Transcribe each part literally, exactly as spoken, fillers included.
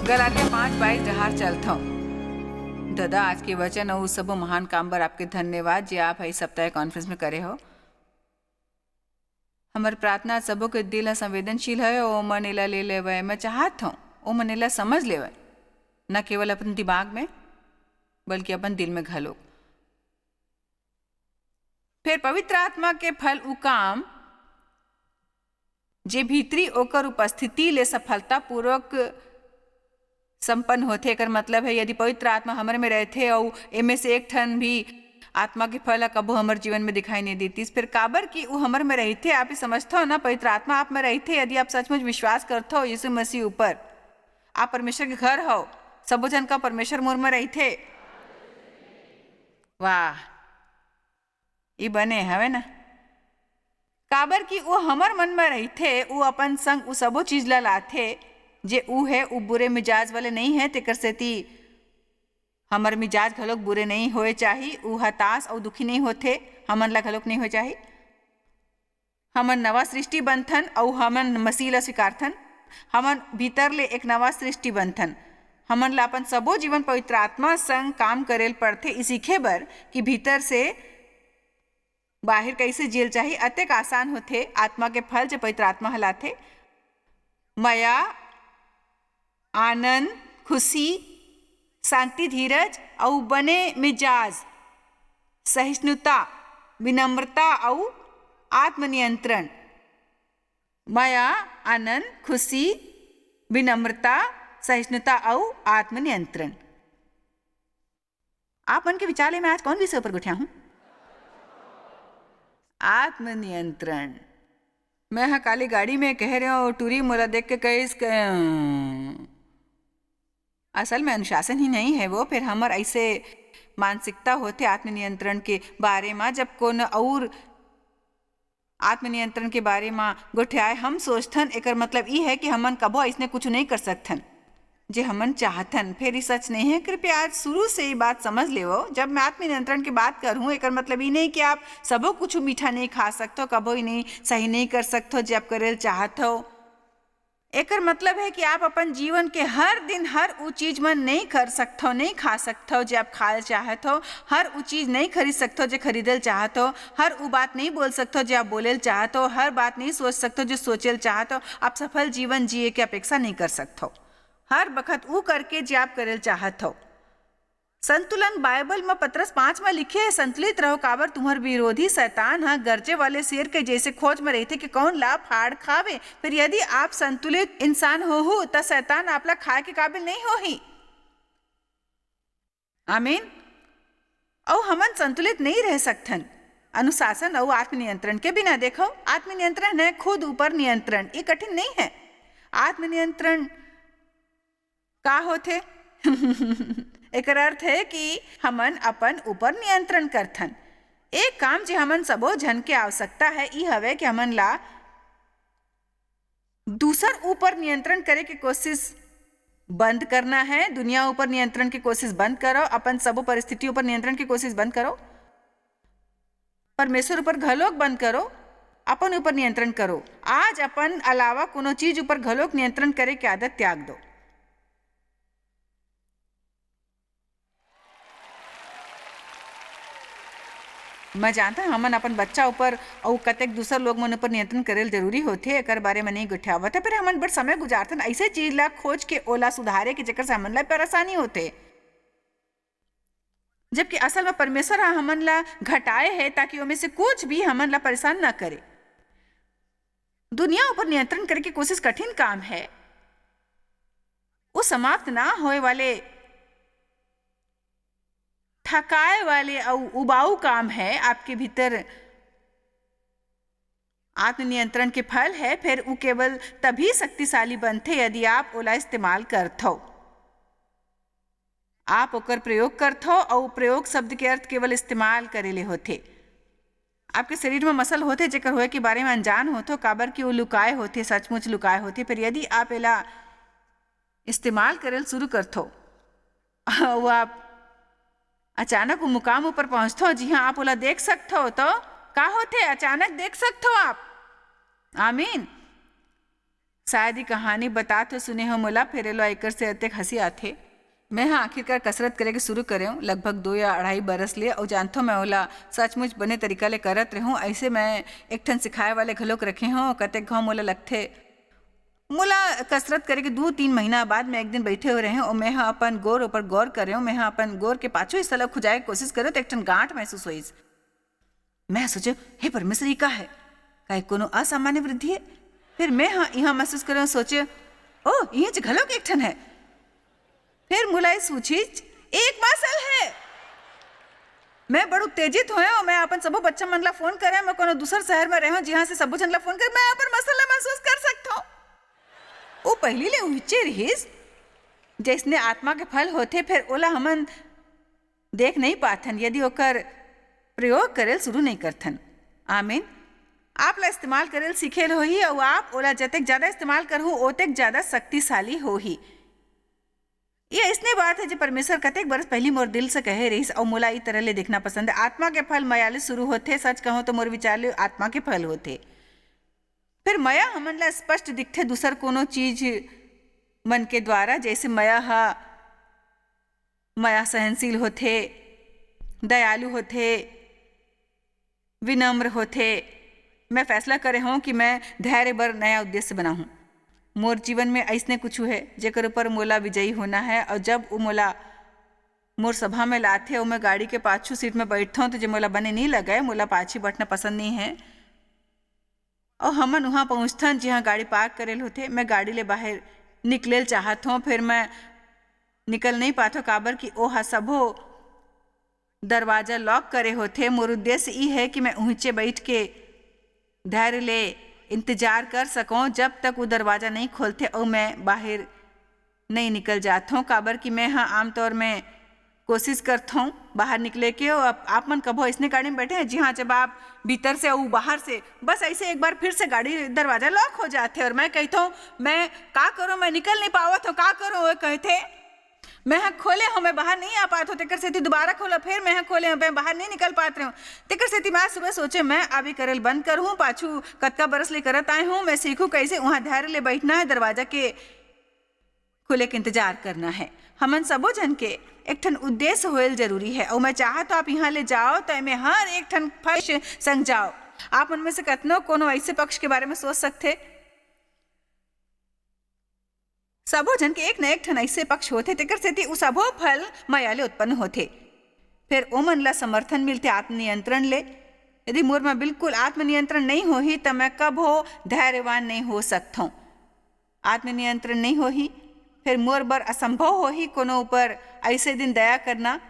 गलातिया पाँच बाईस डहार चलथव। ददा, आज के वचन अउ सबो महान काम बर आपके धन्यवाद, जे आप ह इस सप्ताह के कॉन्फ्रेंस में करे हो। हमर प्रार्थना सबो के दिल ह संवेदनशील हवय, ओमन एला ले लेवय। मैं चाहत हंव, ओमन एला समझ लेवय, न केवल अपन दिमाग में, बल्कि अपन दिल में घलोक। फेर पवित्र आत्मा के फल, उ काम, जे भीतरी ओकर उपस्थिति ले सफलतापूर्वक संपन्न होथे। एकर मतलब है, यदि पवित्र आत्मा हमर में रहथे अउ एमे से एक ठन भी आत्मा के फल ह कभू हमर जीवन में दिखाई नहीं देतिस, फिर काबर कि उ हमर में रहिथे। आप ही समझथव ना, पवित्र आत्मा आप में रहिथे। यदि आप सचमुच विश्वास करथव यीशु मसीह ऊपर, आप परमेश्वर के घर हव, सबो झन का परमेश्वर मोर में रहिथे। वाह, ई बने हवे ना? काबर कि वो हमर मन में रहिथे, वो अपन संग उ सबो चीज ला लाथे, जे उ है, उ बुरे मिजाज वाले नहीं है, तेकर सेती हमर मिजाज घलोक बुरे नहीं होए चाही। उ हताश अउ दुखी नहीं होथे, हमन ला घलोक नहीं होए चाही। हमन नवा सृष्टि बनथन अउ हमन मसीह ला स्वीकारथन। हमन भीतर ले एक नवा सृष्टि बनथन। हमन ला अपन सबो जीवन पवित्र आत्मा संग काम करेल पड़थे, ई सीखे बर कि भीतर से बाहिर कइसे जियल चाही। अतेक आसान होथे आत्मा के फल, जे पवित्र आत्मा ह लाथे। मया, आनंद, खुशी, शांति, धीरज अउ बने मिजाज, सहिष्णुता, विनम्रता अउ आत्मनियंत्रण। मया, आनंद, खुशी, विनम्रता, सहिष्णुता अउ आत्मनियंत्रण। आप मन के विचार ले मैं आज कौन विषय ऊपर गोठिया हूँ? आत्मनियंत्रण। मैं ह काली गाड़ी में कह रहे हो, टूरी मोला देख के कहिस के, असल में अनुशासन ही नहीं है वो। फिर हमर ऐसे मानसिकता होथे आत्मनियंत्रण के बारे में, जब कोनो और आत्मनियंत्रण के बारे म गोठियाए हम सोचथन, एकर मतलब ई है कि हमन कभो अइसने कुछु नइ कर सकथन, जे हमन चाहथन। फेर ई सच नइ है। कृपया आज शुरू से ई बात समझ लेवव, जब मैं आत्मनियंत्रण के बात करहूँ, एकर मतलब ई नइ कि आप सबो कुछु मीठा नइ खा सकथव, कभो ही नइ, सही नइ कर सकथव, जे आप करे ल चाहत हव। एकर मतलब है कि आप अपन जीवन के हर दिन हर उ चीज मन नइ कर सकथव, नइ खा सकथव, जे आप खाए ल चाहत हव, हर उ चीज नइ खरीद सकथव, जे खरीदे ल चाहत हव, हर उ बात नइ बोल सकथव, जे आप बोले ल चाहत हव, हर बात नइ सोच सकथव, जे सोचे ल चाहत हव। आप सफल जीवन जिए के अपेक्षा नइ कर सकथव, हर बखत उ करके जे आप करे ल चाहत हव। संतुलन बाइबल म पतरस पाँच म लिखे हे, "संतुलित रहो, काबर तुम्हर विरोधी शैतान ह गरजे वाले शेर के जैसे खोज म रहिथे कि कौन ला फाड़ खावे।" फिर यदि आप संतुलित इंसान होहू, त शैतान आप ला खाए के काबिल नहीं होही। आमीन। अउ हमन संतुलित नहीं रह सकथन अनुशासन अउ आत्मनियंत्रण के बिना। देखो, आत्मनियंत्रण है खुद ऊपर नियंत्रण। ये कठिन नहीं है। आत्मनियंत्रण का होथे? एकर अर्थ है कि हमन अपन ऊपर नियंत्रण करथन। एक काम जे हमन सबो झन के आवश्यकता है, ई हवे कि हमन ला दूसर ऊपर नियंत्रण करे के कोशिश बंद करना है। दुनिया ऊपर नियंत्रण के कोशिश बंद करो, अपन सबो परिस्थिति ऊपर नियंत्रण के कोशिश बंद करो, परमेश्वर ऊपर घलोक बंद करो, अपन ऊपर नियंत्रण करो। आज अपन अलावा कोनो चीज ऊपर घलोक नियंत्रण करे के आदत त्याग दो। मैं जानता, हमन अपन बच्चा ऊपर अउ कतेक दूसर लोग मन ऊपर नियंत्रण करे ल जरूरी होथे, एकर बारे में नहीं गोठियावत है, पर हमन बड़ समय गुजारथन ऐसे चीज ला खोज के ओला सुधारे के, जेकर से हमन ला परेशानी होथे, जबकि असल में परमेश्वर ह हमन ला घटाए है, ताकि ओमे से कुछ भी हमन ला परेशान न करे। दुनिया ऊपर नियंत्रण करे के कोशिश कठिन काम है। वो समाप्त ना होए वाले, थकाए वाले अउ उबाऊ काम है। आपके भीतर आत्मनियंत्रण के फल है, फिर वो केवल तभी शक्तिशाली बनथे, यदि आप ओला इस्तेमाल करथव। आप ओकर प्रयोग करथव, अउ प्रयोग शब्द के अर्थ केवल इस्तेमाल करे ले होथे। आपके शरीर में मसल होथे, जेकर होए के बारे में अनजान होथो, काबर कि वो लुकाए होथे, सचमुच लुकाए होथे। फिर यदि आप एला इस्तेमाल करे ल शुरू करथो, अउ आप अचानक वो मुकाम ऊपर पहुंचथो, जिहां आप ओला देख सकथो, तो का होथे? अचानक देख सकथो आप। आमीन। शायद ये कहानी बतात हो सुने हो मोला, फेर एलो एकर से अतेक हंसी आथे। मैं हा आखिरकार कसरत करे के शुरू करेंव, लगभग दो या अढ़ाई बरस ले, अउ जानथों मैं ओला सचमुच बने तरीका ले करत रहूं। ऐसे मैं एक ठन सिखाए वाले घलोक रखे हों, कतेक घाव मोला लगथे। मोला कसरत करे के दू तीन महीना बाद मैं एक दिन बैठे हुए रहे, अउ मैं हा अपन गोर ऊपर गौर करेंव। मैं हा अपन गोर के पाछू हिस्सा ला खुजाए के कोशिश करेंव, तो एक ठन गांठ महसूस होइस। मैं सोचे, "हे परमेश्वर, ये का है? का ये कोनो असामान्य वृद्धि है?" फिर मैं हा इहाँ महसूस करेंव, सोचे, "ओ, इहेंच घलोक एक ठन है।" फिर मोला ये सूझिस, एक मसल है। मैं बड़ उत्तेजित होएंव, मैं अपन सबो बच्चा मन ला फोन करेंव, मैं कोनो दूसर शहर में रहेंव, जिहाँ से सबो झन ला फोन करेंव, मैं अपन मसल ला महसूस कर सकथों। वो पहिली ले उहिचे रिहिस, जइसने आत्मा के फल होथे, फेर ओला हमन देख नइ पाथन, यदि ओकर प्रयोग करेल शुरू नइ करथन। आमीन। आप ला इस्तेमाल करेल सीखेल होही, अउ आप ओला जतेक ज्यादा इस्तेमाल करहू, ओतेक ज्यादा शक्तिशाली होही। ये अइसने बात है, जे परमेश्वर कतेक बरस पहिली मोर दिल से कहे रहिस, अउ मोला ई तरह ले देखना पसंद है। आत्मा के फल मया ले शुरू होथे। सच कहूं तो मोर विचार ले आत्मा के फल होथे। फिर मया हमन ला स्पष्ट दिखथे दूसर कोनो चीज मन के द्वारा, जैसे मया हा, मया सहनशील होथे, दयालु होथे, विनम्र होथे। मैं फैसला करे हूँ कि मैं धैर्य बर नया उद्देश्य बनाहूँ। मोर जीवन में अइसने कुछ है, जेकर ऊपर मोला विजयी होना है, और जब वो मोला मोर सभा में लाथे, और मैं गाड़ी के पाछू सीट में बैठथौं, तो जे मोला बने नहीं लगे, मोला पाछी बैठना पसंद नहीं है। और हमन उहाँ पहुँचथन, जिहाँ गाड़ी पार्क करेल होथे। मैं गाड़ी ले बाहर निकलेल चाहत हौं, फिर मैं निकल नहीं पाथौं, काबर कि ओहा सबो दरवाजा लॉक करे होथे। मोर उद्देश्य ई है कि मैं उहिंचे बैठ के धैर्य ले इंतजार कर सकौं, जब तक वो दरवाजा नहीं खोलथे और मैं बाहर नहीं निकल जाथौं, काबर कि मैं ह आमतौर में कोशिश करथौं बाहर निकले के। और आप, आप मन कभो अइसने गाड़ी में बैठे हैं, जी हाँ, जब आप भीतर से और बाहर से, बस ऐसे एक बार फिर से गाड़ी दरवाजा लॉक हो जाथे और मैं कहथौं, "मैं का करूँ, मैं निकल नहीं पावत हौं, का करूँ?" वो कहथे, "मैं ह खोले हौं, मैं बाहर नहीं आ पात हौं, तेकर सेती दोबारा खोला, फिर मैं ह खोले हौं, मैं बाहर नहीं निकल पात रहे हौं।" तेकर सेती मैं सुबह सोचे, मैं अभी करेल बंद करहूँ, पाछू कतका बरस ले करत आए हौं, मैं सीखूँ कैसे वहाँ धैर्य ले बैठना है, दरवाजा के खुले के इंतजार करना है। हमन सबो झन के एक ठन उद्देश्य होएल जरूरी है, और मैं चाहत हौं आप यहाँ ले जाओ, तो मैं हर एक ठन फल संग जाओ। आप मन में से कतनो कोनो ऐसे पक्ष के बारे में सोच सकथे, सबो झन के एक न एक ठन अइसे पक्ष होथे, तेकर सेती उ सबो फल मया ले उत्पन्न होथे। फेर ओमन ला समर्थन मिलथे आत्मनियंत्रण ले। यदि मोर म बिल्कुल आत्मनियंत्रण नइ होही, त मैं कभो धैर्यवान नइ हो सकथौं। आत्मनियंत्रण नइ होही, फेर मोर बर असंभव होही कोनो ऊपर अइसे दिन दया करना,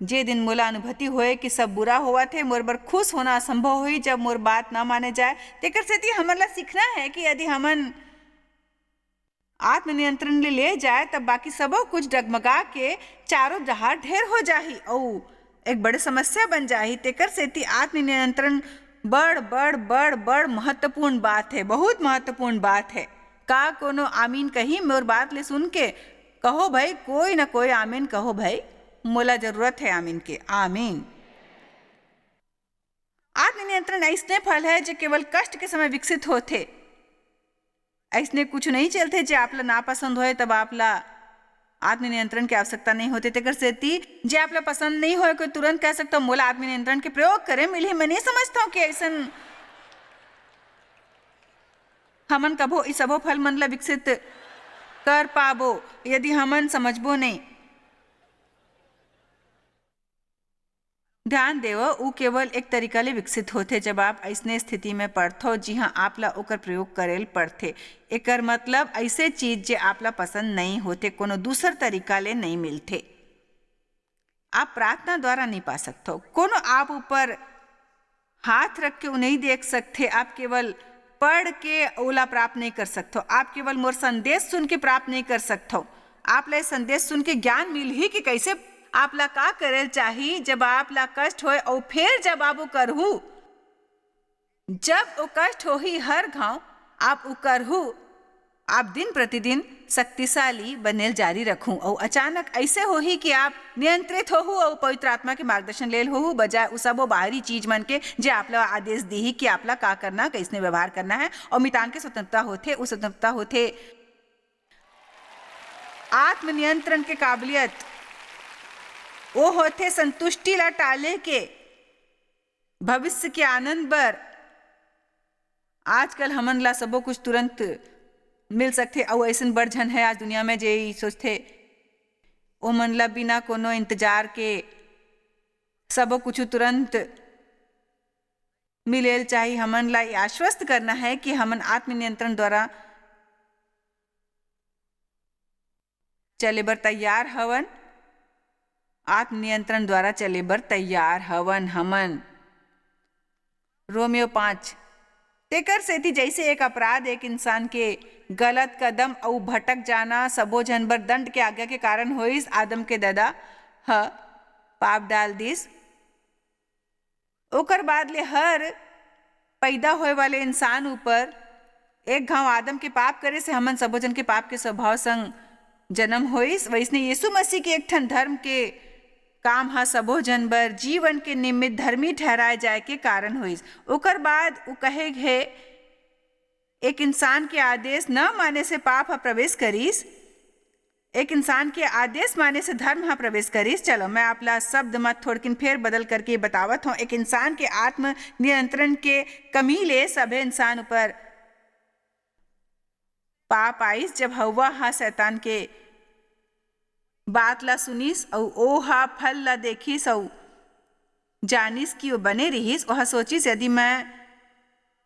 जे दिन मोला अनुभूति होए कि सब बुरा होवत हे, मोर बर खुश होना असंभव होही, जब मोर बात न माने जाए। तेकर सेती हमन ला सीखना है कि यदि हमन आत्मनियंत्रण ले, ले जाए, तब बाकी सबो कुछ डगमगा के चारों डहार ढेर हो जाही अउ एक बड़े समस्या बन जाही। तेकर सेती आत्मनियंत्रण बड़, बड़, बड़, बड़ महत्वपूर्ण बात है, बहुत महत्वपूर्ण बात है। का कोनो आमीन कही मोर बात ले सुन के? कहो भाई, कोई ना कोई आमीन कहो भाई, मोला जरूरत है आमीन के। आमीन। आत्मनियंत्रण अइसने फल है, जे केवल कष्ट के समय विकसित होथे। अइसने कुछ नहीं चलथे, जे आप ला नापसंद होए, तब आप ला आत्मनियंत्रण के आवश्यकता नहीं होथे। तेकर सेती, जे आप ला पसंद नहीं होए, कोई तुरंत कह सकता, "मोला आत्मनियंत्रण के प्रयोग करे मिलही।" मैं नहीं समझता हूँ कि अइसन हमन कभो ई सबो फल मन ला विकसित कर पाबो, यदि हमन समझबो नहीं। ध्यान देवव, ऊ केवल एक तरीका ले विकसित होथे, जब आप अइसने स्थिति में पड़थव, जिहां आप ला ओकर प्रयोग करेल पड़थे। एकर मतलब अइसे चीज, जे आप ला पसंद नइ होथे, कोनो दूसर तरीका ले नइ मिलथे। आप प्रार्थना द्वारा नइ पा सकथव। कोनो आप ऊपर हाथ रख के ऊ नइ देख सकथे। आप केवल पढ़ के ओला प्राप्त नइ कर सकथव। आप केवल मोर संदेश सुन के प्राप्त नइ कर सकथव। आप ला ये संदेश सुन के ज्ञान मिलही कि कैसे आप ला का करेल चाही, जब आप ला कष्ट होए, अउ फेर जब आप ऊ करहू, जब वो कष्ट होही, हर घाव आप ऊ करहू, आप दिन प्रतिदिन शक्तिशाली बनेल जारी रखहू, अउ अचानक ऐसे होही कि आप नियंत्रित होहू अउ पवित्र आत्मा के मार्गदर्शन लेल होहू, बजाय उ सबो बाहरी चीज मन के जे आपला आदेश दीही कि आपला का करना, कैसने व्यवहार करना है। अउ मितान के स्वतंत्रता होथे, उ स्वतंत्रता होथे आत्मनियंत्रण के काबिलियत, ओ होथे संतुष्टि ला टाले के, भविष्य के आनंद बर। आजकल हमन ला सबो कुछ तुरंत मिल सकथे, अउ अइसन बड़ झन है आज दुनिया में जे ई सोचथे, ओमन ला बिना कोनो इंतजार के सबो कुछ तुरंत मिलेल चाही। हमन ला ये आश्वस्त करना है कि हमन आत्मनियंत्रण द्वारा चले बर तैयार हवन, आत्मनियंत्रण द्वारा चले बर तैयार हवन हमन। रोमियो पाँच। तेकर सेती जैसे एक अपराध एक इंसान के गलत कदम अउ भटक जाना सबो झन बर दंड के आज्ञा के कारण होइस, आदम के ददा ह पाप डाल दिस, ओकर बाद ले हर पैदा होए वाले इंसान ऊपर एक घाव आदम के पाप करे से हमन सबो झन के पाप के स्वभाव संग जन्म होइस, वैसने यीशु मसीह के एक ठन धर्म के काम ह सबो झन बर जीवन के निमित्त धर्मी ठहराए जाए के कारण होइस। ओकर बाद उ कहे हे, एक इंसान के आदेश न माने से पाप ह प्रवेश करिस, एक इंसान के आदेश माने से धर्म ह प्रवेश करिस। चलो, मैं आपला शब्द म थोड़किन फेर बदल करके बतावत हूँ। एक इंसान के आत्म नियंत्रण के कमी ले सभे इंसान ऊपर पाप आइस, जब हव्वा ह शैतान के बात ला सुनिस अउ ओ ह फल ला देखिस अउ जानिस कि ओ बने रिहिस। ओह सोचिस, "यदि मैं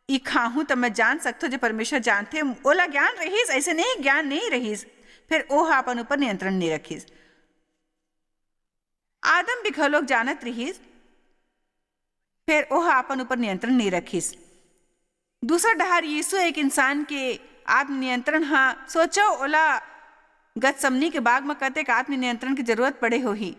ई खाहूं, त मैं जान सकथों जे परमेश्वर जानथे।" ओला ज्ञान रिहिस, अइसे नहीं ज्ञान नहीं रिहिस, फेर ओह अपन ऊपर नियंत्रण नहीं रखिस। आदम भी घलोक जानत रिहिस, फेर ओह अपन ऊपर नियंत्रण नहीं रखिस। दूसर डहार यीशु एक इंसान के आत्मनियंत्रण ह, सोचो ओला गतसमनी के बाग म कतेक आत्मनियंत्रण के जरूरत पड़े होही।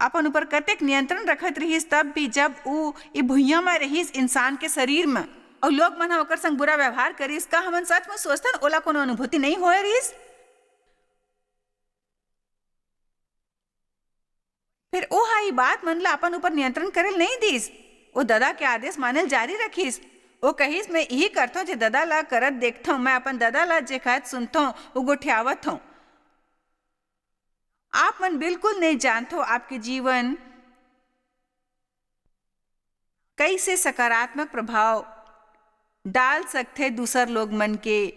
अपन ऊपर कतेक नियंत्रण रखत रिहिस, तब भी जब ऊ ई भुइयां म रिहिस, इंसान के शरीर म, अउ लोग मन ह ओकर संग बुरा व्यवहार करिस, का हमन सचमुच सोचथन ओला कोनो अनुभूति नहीं होए रिहिस? फेर ओह ई बात मन ला अपन ऊपर नियंत्रण करे ल नहीं दिस। ओ ददा के आदेश माने ल जारी रखिस। ओ कहिस, "मैं इही करथों जे ददा ला करत देखथों, मैं अपन ददा ला जे कहत सुनथों, वो गोठियावत हों।" आप मन बिल्कुल नहीं जानथो आपके जीवन कैसे सकारात्मक प्रभाव डाल सकथे दूसर लोग मन के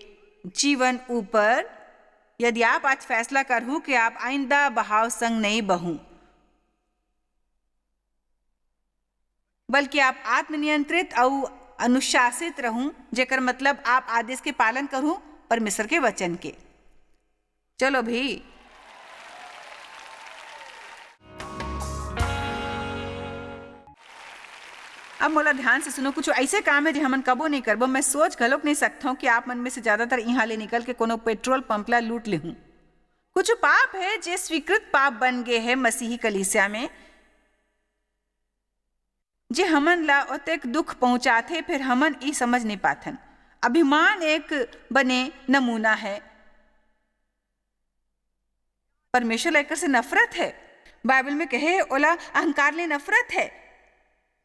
जीवन ऊपर, यदि आप आज फैसला करहू कि आप आइंदा बहाव संग नहीं बहू, बल्कि आप आत्मनियंत्रित अउ अनुशासित रहू, जेकर मतलब आप आदेश के पालन करहू, परमेश्वर के वचन के। चलो भी। अब मोला ध्यान से सुनो, कुछ ऐसे काम है जे हमन कबो नहीं करबो। मैं सोच घलोक नहीं सकता हूँ कि आप मन में से ज्यादातर यहाँ ले निकल के कोनो पेट्रोल पंप ला लूट लेहूं। कुछ पाप है जे स्वीकृत पाप बन गए है मसीही कलीसिया में, जे हमन ला ओतेक दुख पहुंचाथे, फिर हमन ई समझ नहीं पाथन। अभिमान एक बने नमूना है। परमेश्वर ला एकर से नफरत है। बाइबल में कहे है, "ओला अहंकार ले नफरत है।"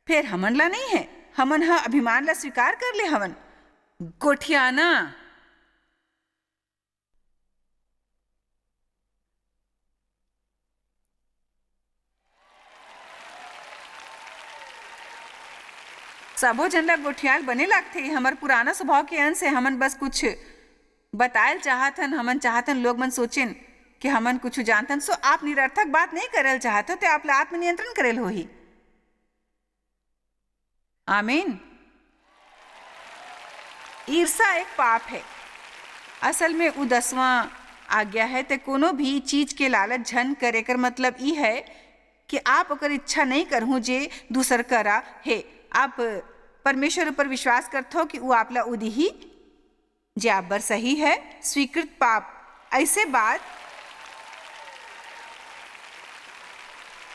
फेर हमन ला नहीं है, हमन ह अभिमान ला स्वीकार कर ले हवन। गोठियाना। सबो झन ला गोठियाल बने लागथे। ये हमर पुराना स्वभाव के अंश है। हमन बस कुछ बतायल चाहत हन, हमन चाहत हन लोग मन सोचेन कि हमन कुछ जानथन। सो आप निरर्थक बात नहीं करल चाहत हो, ते आप ला आत्मनियंत्रण करल होही। आमीन। ईर्षा एक पाप है। असल में उ दसवां आज्ञा है, ते कोनो भी चीज के लालच झन कर। एकर मतलब ई है कि आप ओकर इच्छा नहीं करहु जे दूसर करा है। आप परमेश्वर ऊपर विश्वास करथो कि उ आपला उदिही, जे आप बर सही है। स्वीकृत पाप ऐसे बात,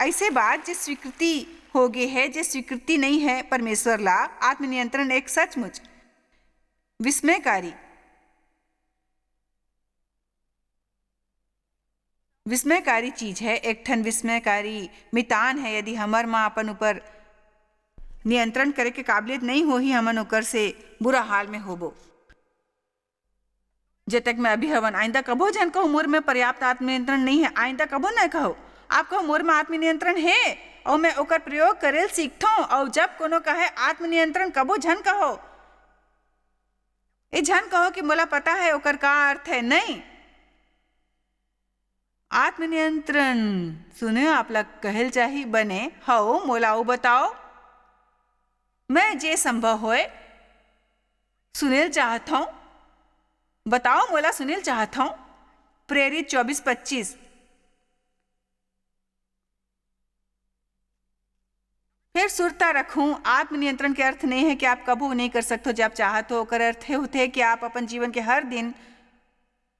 ऐसे बात जे स्वीकृति हो गए है, जे स्वीकृति नहीं है परमेश्वर ला। आत्मनियंत्रण एक सचमुच विस्मयकारी विस्मयकारी चीज है, एक ठन विस्मयकारी मितान है। यदि हमर मा अपन ऊपर नियंत्रण करे के काबिलियत नहीं होही, हमन ओकर से बुरा हाल में होबो। जे तक मैं अभी हवन, आइंदा कभो झन कहो, "मोर में पर्याप्त आत्मनियंत्रण नहीं है।" आइंदा कभो न कहो। आप कहो, "मोर में आत्मनियंत्रण है और मैं ओकर प्रयोग करेल सीखथों।" और जब कोनो कहे, "आत्मनियंत्रण," कभो झन कहो। ए झन कहो कि "मोला पता है ओकर का अर्थ है।" नहीं। आत्मनियंत्रण सुने, आप ला कहेल चाही, "बने हव, मोला अउ बताओ, मैं जे संभव होए सुनेल चाहत हव, बताओ, मोला सुनेल चाहत हव।" प्रेरित चौबीस पच्चीस। फिर सुरता रखूं, आत्मनियंत्रण के अर्थ नहीं है कि आप कभू नहीं कर सकते हो। जब चाहत हो, ओकर अर्थ हे होथे कि आप अपन जीवन के हर दिन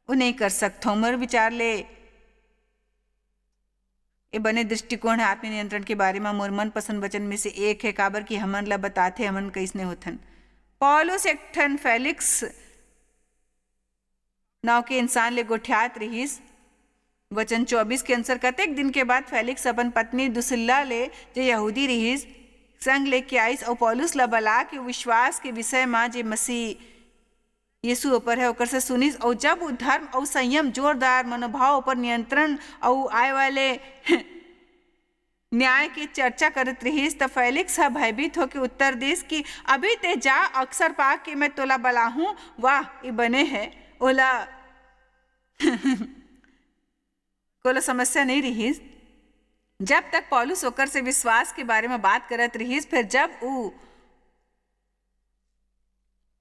वो नहीं कर सकते हो। मोर विचार ले, ये बने दृष्टिकोण है आत्मनियंत्रण के बारे में। मोर मनपसंद वचन में से एक है, काबर कि हमन ला बताथे हमन कैसने होथन। पौलुस एक ठन फेलिक्स नाव के इंसान ले गोठियात रिहिस। वचन चौबीस के अनुसार, कतेक दिन के बाद फेलिक्स अपन पत्नी दुसिल्ला ले, जे यहूदी रिहिस, संग लेके आइस अउ पौलुस ला बला के विश्वास के विषय म, जे मसीह यीशु ऊपर है, ओकर से सुनिस। अउ जब वो धर्म अउ संयम, जोरदार मनोभाव ऊपर नियंत्रण अउ आए वाले न्याय के चर्चा करत रिहिस, त फेलिक्स ह भयभीत होके उत्तर दिस कि, "अभी ते जा, अवसर पा के मैं तोला बलाहूं।" वाह, ये बने है। ओला कोनो समस्या नहीं रिहिस। जब तक पौलुस ओकर से विश्वास के बारे में बात करत रिहिस, फिर जब ऊ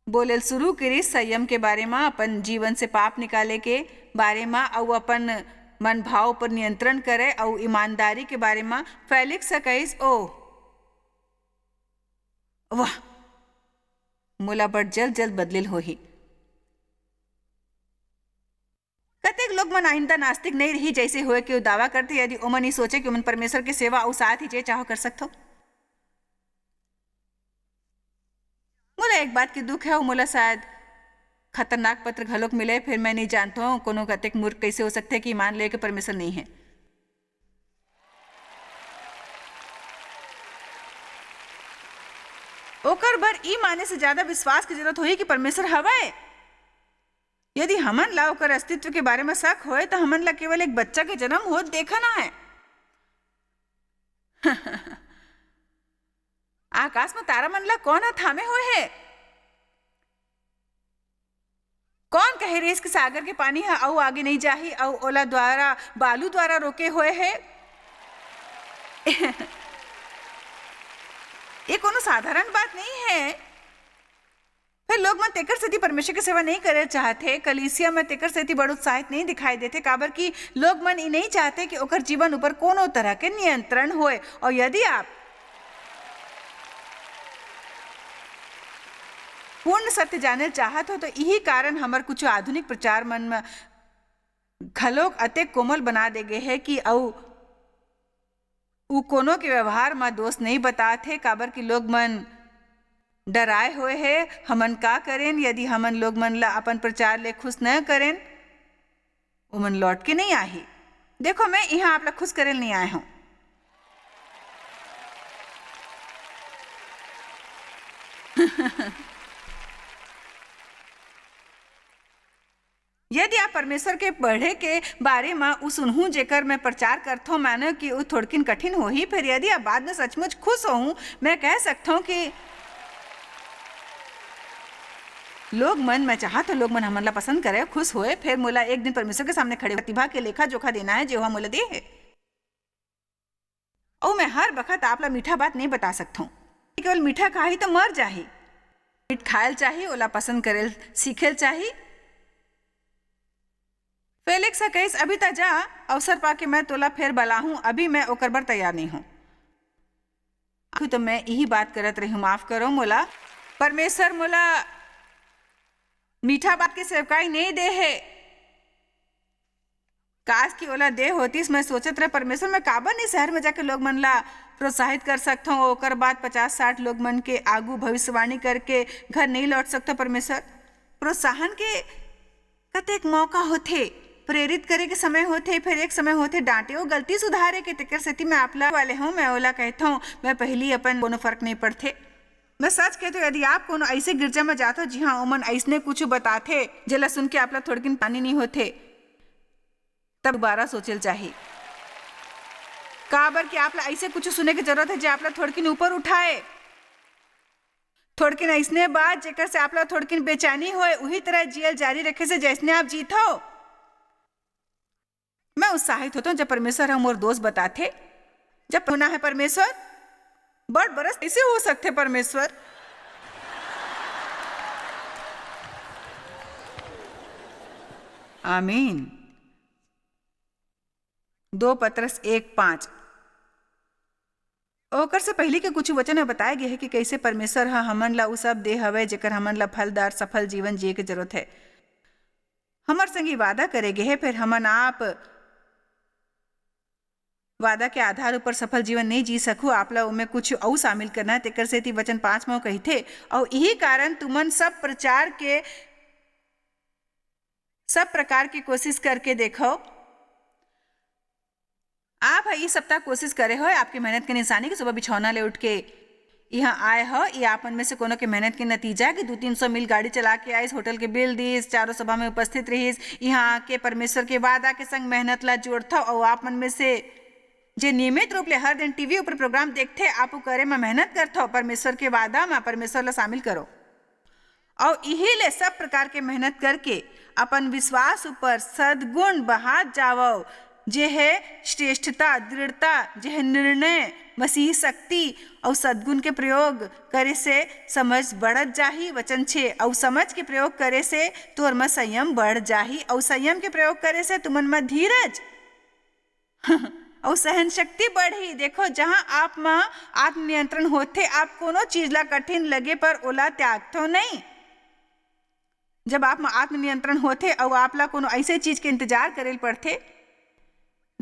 बोलेल शुरू करिस संयम के बारे म, अपन जीवन से पाप निकाले के बारे म, अउ अपन मन भाव पर नियंत्रण करे अउ ईमानदारी के बारे म, फेलिक्स ह कहिस, "ओह, वाह, मोला बड़ जल्द जल्द बदलेल होही।" कतेक लोग मन आइंदा नास्तिक नहीं रही, जैसे होए के दावा करते, यदि ओमन ये सोचे कि ओमन परमेश्वर के सेवा अउ साथ ही जे चाहो कर सकथो। मोला एक बात के दुख है, अउ मोला शायद खतरनाक पत्र घलोक मिले, फिर मैं नहीं जानता हूँ कोनो कतेक मूर्ख कैसे हो सकते हैं कि मान ले कि परमेश्वर नहीं है। ओकर बर ई माने से ज्यादा विश्वास की जरूरत होही कि परमेश्वर हवय। यदि हमन ला ओकर अस्तित्व के बारे में शक होए, त हमन ला केवल एक बच्चा के जन्म होत देखना है। आकाश में तारा मन ला कौन ह थामे होए है? कौन कहे रेस के सागर के पानी ह अउ आगे नहीं जाही अउ ओला द्वारा, बालू द्वारा रोके होए है? ये कोनो साधारण बात नहीं है। फिर लोग मन तेकर सेती परमेश्वर के सेवा नहीं करे चाहते, कलीसिया में तेकर सेती बड़ उत्साहित नहीं दिखाई देते, काबर कि लोग मन ई नहीं चाहते कि ओकर जीवन ऊपर कोनो तरह के नियंत्रण होए। और यदि आप पूर्ण सत्य जाने चाहत हो, तो यही कारण हमर कुछ आधुनिक प्रचार मन में घलोक अतेक कोमल बना दे गे हे कि अउ उ कोनो के व्यवहार म दोष नहीं बतात हे, काबर कि लोग मन डराए होए हे। हमन का करेन, यदि हमन लोग मन ला अपन प्रचार ले खुश न करेन? ओमन लौट के नहीं आही। देखो, मैं इहाँ आप ला खुश करेल नहीं आए हूँ। यदि आप परमेश्वर के पढ़े के बारे म उ सुनहूं, जेकर मैं प्रचार करथों, मानो कि उ थोड़किन कठिन होही, फिर यदि आप बाद में सचमुच खुश होहूं, मैं कह सकथों कि लोग मन, मैं चाहत हों, लोग मन हमन ला पसंद करे, खुश होए, फिर मोला एक दिन परमेश्वर के सामने खड़े प्रतिभा के लेखा जोखा देना है, जेहा मोला दे हे। अउ मैं हर बखत आप ला मीठा बात नहीं बता सकथों। केवल मीठा खाही तो मर जाही। मीठ खायल चाही, ओला पसंद करेल सीखेल चाही। फेलिक्स ह कहिस, "अभी त जा, अवसर पाके मैं तोला फेर बलाहूं, अभी मैं ओकर बर तैयार नहीं हूं।" आखिर तो मैं यही बात करत रही हूं, माफ करो मोला। परमेश्वर मोला मीठा बात के सेवकाई नहीं दे हे। काश कि ओला दे होतिस। मैं सोचत रहे, "परमेश्वर, मैं काबर नहीं शहर में जाके लोग मन ला प्रोत्साहित कर सकथों, ओकर बाद पचास साठ लोग मन के आगू भविष्यवाणी करके घर नहीं लौट सकथों?" परमेश्वर, प्रोत्साहन के कतेक मौका होथे। प्रेरित करे के समय होथे, फेर एक समय होथे डांटे अउ गलती सुधारे के। तेकर सेती मैं आप ला वाले हूँ, मैं ओला कहथौं, मैं पहिली अपन कोनो फर्क नहीं पड़थे। मैं सच कहथौं, यदि आप कोनो ऐसे गिरजा म जाथो जिहाँ ओमन ऐसने कुछ बताथे जेला सुन के आप ला थोड़किन पानी नहीं होथे, तब दोबारा सोचेल चाही। काबर कि आप ला ऐसे कुछ सुने के जरूरत है जे आप ला थोड़किन ऊपर उठाए। थोड़किन ऐसने बात जेकर से आप ला थोड़किन बेचैनी होए, उही तरह जियल जारी रखे से जैसने आप जीथो। मैं उत्साहित होथौं जब परमेश्वर ह मोर दोस्त बताथे, जब होना है परमेश्वर, बड़ बरस कैसे हो सकथे परमेश्वर? आमीन। दो पतरस एक पाँच। ओकर से पहिली के कुछ वचन में बताए गे हे कि कैसे परमेश्वर ह हमन ला उ सब दे हवय जेकर हमन ला फलदार सफल जीवन जिए के जरूरत है। हमर संगी वादा करे गे हे, फेर हमन आप वादा के आधार ऊपर सफल जीवन नहीं जी सकू। आप ला ओमे कुछ अउ शामिल करना है, तेकर सेती वचन पाँच म कहिथे, "अउ इही कारण तुमन सब प्रचार के, सब प्रकार के कोशिश करके देखो।" आप ह ई सप्ताह कोशिश करे हो, आपके मेहनत के निशानी के सुबह बिछौना ले उठ के यहाँ आए हो, ये आप मन में से कोनो के मेहनत के नतीजा कि दू तीन सौ मील गाड़ी चला के आइस, होटल के बिल दीस, चारों सभा में उपस्थित रहिस, यहाँ आके परमेश्वर के वादा के संग मेहनत ला जोड़थव। अउ आप मन में से जे नियमित रूप ले हर दिन टीवी ऊपर प्रोग्राम देखथे, आप उ करे म मेहनत करथव, परमेश्वर के वादा म परमेश्वर ला शामिल करो। अउ इही ले सब प्रकार के मेहनत करके अपन विश्वास ऊपर सद्गुण बहात जावव, जे हे श्रेष्ठता, दृढ़ता, जे हे निर्णय, मसीही शक्ति। अउ सद्गुण के प्रयोग करे से समझ बढ़त जाही, वचन छे, अउ समझ के प्रयोग करे से तोर म संयम बढ़ जाही, अउ संयम के प्रयोग करे से तुमन म धीरज अउ सहन शक्ति बढ़ही। देखो, जहाँ आप म आत्मनियंत्रण होथे, आप कोनो चीज ला कठिन लगे पर ओला त्यागथो नहीं। जब आप म आत्मनियंत्रण होथे अउ आप ला कोनो ऐसे चीज के इंतजार करे ल पड़थे,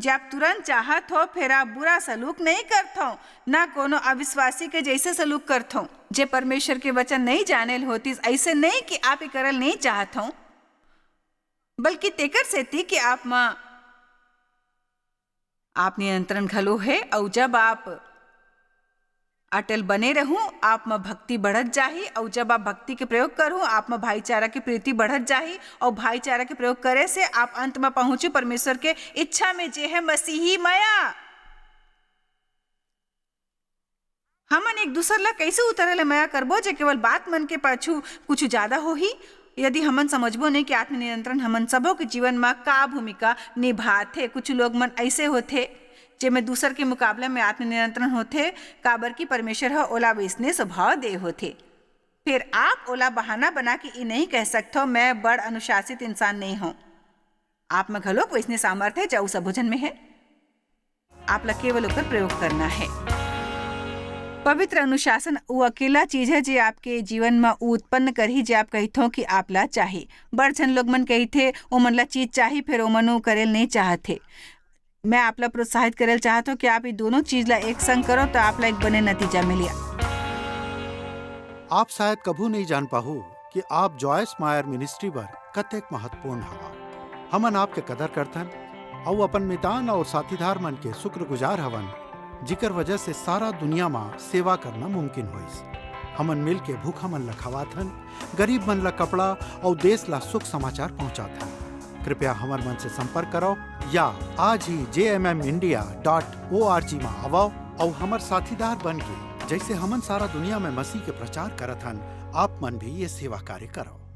जे आप तुरंत चाहत हो, फेर आप बुरा सलूक नहीं करथो, ना कोनो अविश्वासी के जैसे सलूक करथो, जे परमेश्वर के वचन नहीं जाने ल होतिस। ऐसे नहीं कि आप ये करल नहीं चाहत हो, बल्कि तेकर सेती कि आप म आप नियंत्रण घलो हे। अउ जब आप अटल बने रहू, आप म भक्ति बढ़त जाही, अउ जब आप भक्ति के प्रयोग करहू, आप म भाईचारा के प्रीति बढ़त जाही, अउ भाईचारा के प्रयोग करे से आप अंत म पहुंचू परमेश्वर के इच्छा में, जे हे मसीही मया। हमन एक दूसर ला कैसे उतरे ले मया करबो, जे केवल बात मन के पाछू कुछ ज्यादा होही? यदि हमन समझबो नहीं कि आत्मनियंत्रण हमन सबो के जीवन म का भूमिका निभाथे, कुछ लोग मन ऐसे होथे, जेमे दूसर के मुकाबला में आत्मनियंत्रण होथे, काबर कि परमेश्वर ह ओला वैसने स्वभाव दे होथे। फिर आप ओला बहाना बना के ई नहीं कह सकथो, "मैं बड़ अनुशासित इंसान नहीं हूं।" आप में घलोक वैसने सामर्थ्य हे, जऊ सबो झन में हे। आप ला केवल ओकर प्रयोग करना हे। पवित्र अनुशासन वो अकेला चीज हे, जे आपके जीवन म उ उत्पन्न करही, जे आप कहिथो कि आप ला चाही। बड़ झन लोग मन कहिथे, ओमन ला चीज चाही, फेर ओमन वो करेल नहीं चाहत हे। मैं आप ला प्रोत्साहित करेल चाहत हूँ कि आप ये दोनों चीज ला एक संग करो, तो आप ला एक बने नतीजा मिलिया। आप शायद कभू नहीं जान पाहू कि आप जॉयस मायर मिनिस्ट्री बर कतेक महत्वपूर्ण हवा। हमन आपके कदर करथन अउ अपन मितान अउ साथीदार मन के शुक्रगुजार हवन, जिकर वजह से सारा दुनिया म सेवा करना मुमकिन होइस। हमन मिल के भूखा मन ला खवाथन, गरीब मन ला कपड़ा अउ देश ला सुख समाचार पहुंचाथन। कृपया हमर मन से संपर्क करो या आज ही जे M M India dot O R G म आवव अउ हमर साथीदार बन के, जैसे हमन सारा दुनिया में मसीह के प्रचार करत हन, आप मन भी ये सेवा कार्य करो।